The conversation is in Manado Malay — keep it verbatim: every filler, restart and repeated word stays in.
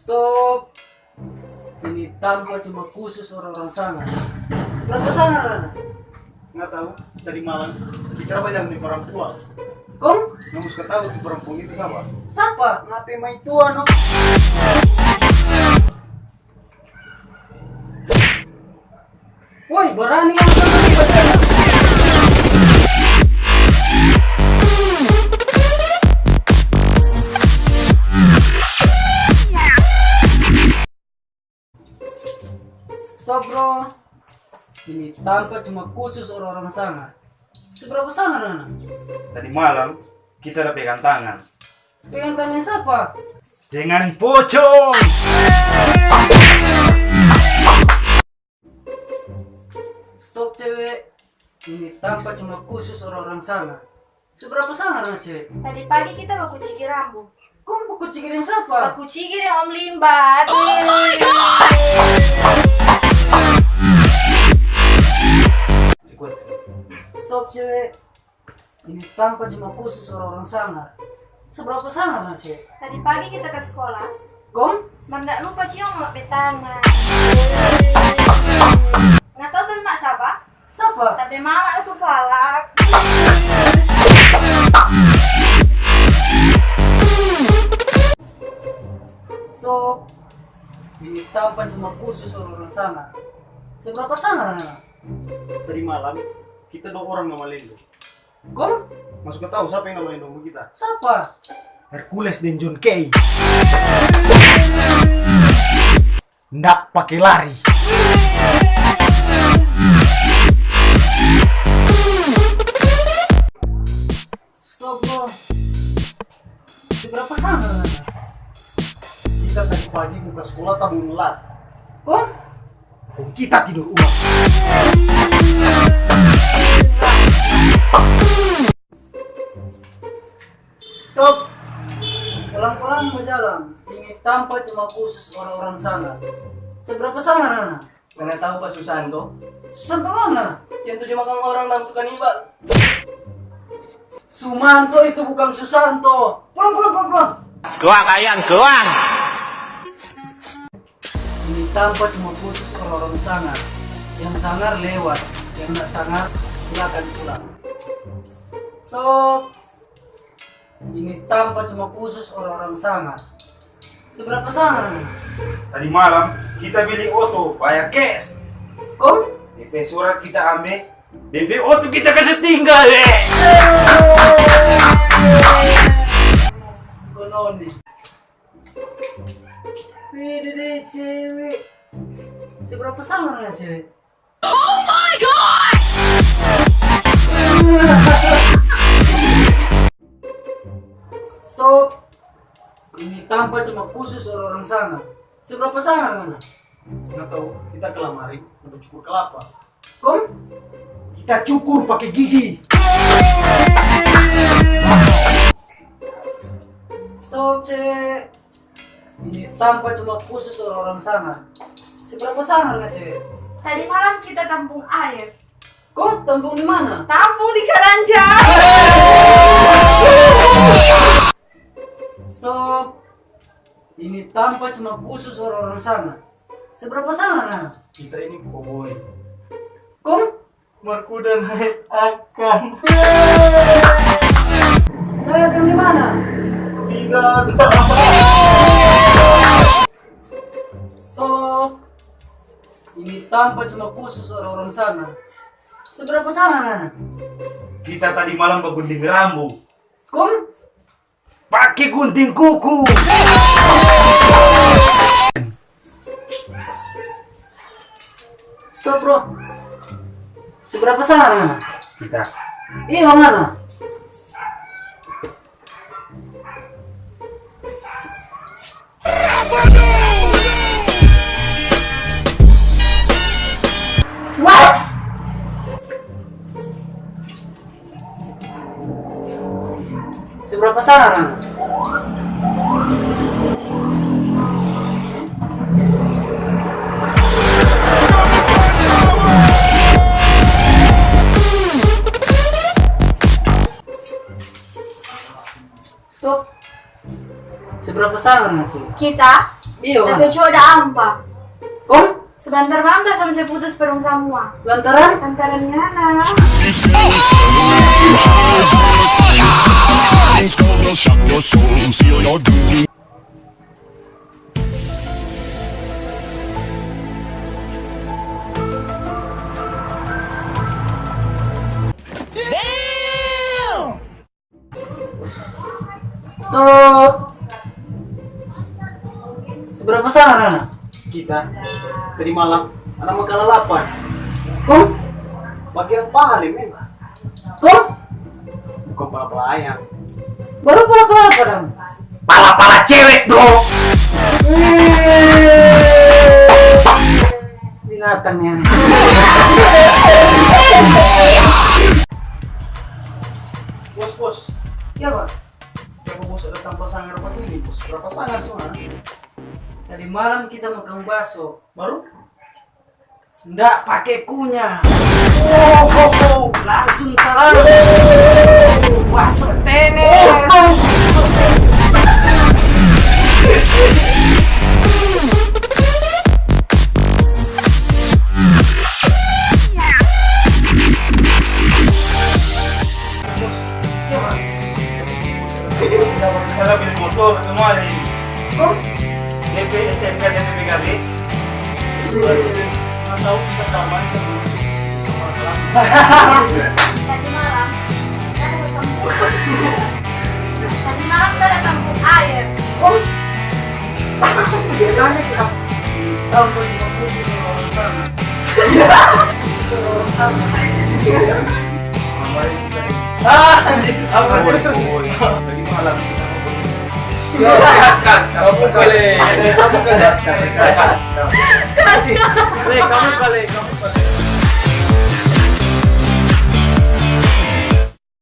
Stop. Ini tampa cuma khusus orang-orang sangar. Seberapa sangar, Nana? Nggak tahu, dari malam kita bajalang deng orang tua. Kong? Kamu suka tahu tu perempuan itu siapa? Siapa? Ngape mai tua, no? Woi, berani yang sama di badan. Stop, bro. Ini tampa cuma khusus orang-orang sangar. Seberapa sangar, Nana? Tadi malam kita ada pegang tangan. Pegang tangan siapa? Dengan pocong. Stop, cewek. Ini tampa cuma khusus orang-orang sangar. Seberapa sangar, Nana, cewek? Tadi pagi kita bakuciki rambu. Kong bakuciki deng siapa? Bakuciki deng Om Limbat. Oh my God! Stop, cewek. Ini tampa cuma khusus orang-orang sangar. Seberapa sangar, Nana, cewek? Tadi pagi kita ke sekolah. Kong? Mar nda lupa ciong mak pe tangan. Nggak tahu tu mak sapa? Sapa? Tapi mama tu falak. Stop. Ini tampa cuma khusus orang-orang sangar. Seberapa sangar, Nana? Tadi malam kita dua orang na malendo. Kong? Maso katahu sapa yang na malendo kita? Sapa? Hercules deng John Kay. Ndak pake lari. Stop, bro. Seberapa sangar, Nana? Kita tadi pagi buka sekolah tabung lat. Kong? Kong kita tidur ulang. Stop. Pelan-pelan bajalang. Ini tampa cuma khusus orang-orang sangar. Seberapa sangar, Nana? Ngana tahu pa Susanto? Susanto mana? Yang tu dimakan orang dalam tukang iba. Sumanto itu bukan Susanto. Pulang, pulang, pulang, pulang. Keluar kalian, keluar! Ini tampa cuma khusus orang-orang sangar. Yang sangar lewat, yang nggak sangar silakan pulang. Stop. Ini tampa cuma khusus orang-orang sangar. Seberapa sangar, Nana? Tadi malam kita beli oto, bayar cash. Kong? D P surat kita ambe, D P oto kita kase tinggal, eh. Kononi. Wih, dede cewek. Seberapa sangar, Nana, cewek? Oh my God! Stop. Ini tampa cuma khusus orang-orang sangar. Seberapa sangar, Nana? Nggak tahu, kita ke lamari untuk cukur kelapa. Kong? Kita cukur pakai gigi. Stop, cewek. Ini tampa cuma khusus orang-orang sangar. Seberapa sangar, Nana, cewek? Tadi malam kita tampung air. Kong tampung di mana? Tampung di karanjang. Stop. Ini tampa cuma khusus orang-orang sangar. Seberapa sangar, Nana? Kita ini koboi. Kong? Markuda naik akang. Naik akang di mana? Tidak ada. Stop. Ini tampa cuma khusus orang-orang sangar. Seberapa sangar, Nana? Kita tadi malam bagunting rambu. Kong? Pake gunting kuku. Stop, bro. Seberapa sangar, Nana? Kita. Iya, mana? What? Seberapa sangar, Nana? Stop. Seberapa sangar nasi? Kita? Iyo, tapi cowok ada ampa. Kong? Sebentar-bentar sama saya putus perung semua. Lantaran? Lantaran ngana. Stop. Seberapa sangar, Nana? Kita tadi malam, anak makan lalapan. Kong? Bagian paha, Lem. Kong? Bukan pala-pala ayam. Baru pala-pala apa dong? Pala-pala cewek, bro. Binatang yang. Bos, bos. Ya, Bang. Kenapa bos ada tampa sangar begini, bos? Berapa sangar, Sona? Tadi malam kita makan bakso. Baru? Nda pake kunyah. Oh, oh, oh. Langsung talang. Bakso tenes. Bos, iya, Bang. Kita beli motor kemarin. Kong? D P S T N K, D P P K B. Sudah, iya. Nggak tahu kita keamanan kan belum sih. Tadi malam, kita ada tampuk. Tadi malam kita ada tampuk air. Kong? Ceritanya kita tahu kau cuma khusus sama orang sana. Khusus sama orang sana. Kemarin kita Ah, anjing. Apa? Woi, terus, terus. Woi. Tadi malam kita mau pergi. Yo, kas, kas, kas. Kamu kali. Kamu kali. Kas, kas, kas. Kas. Le, kamu kali.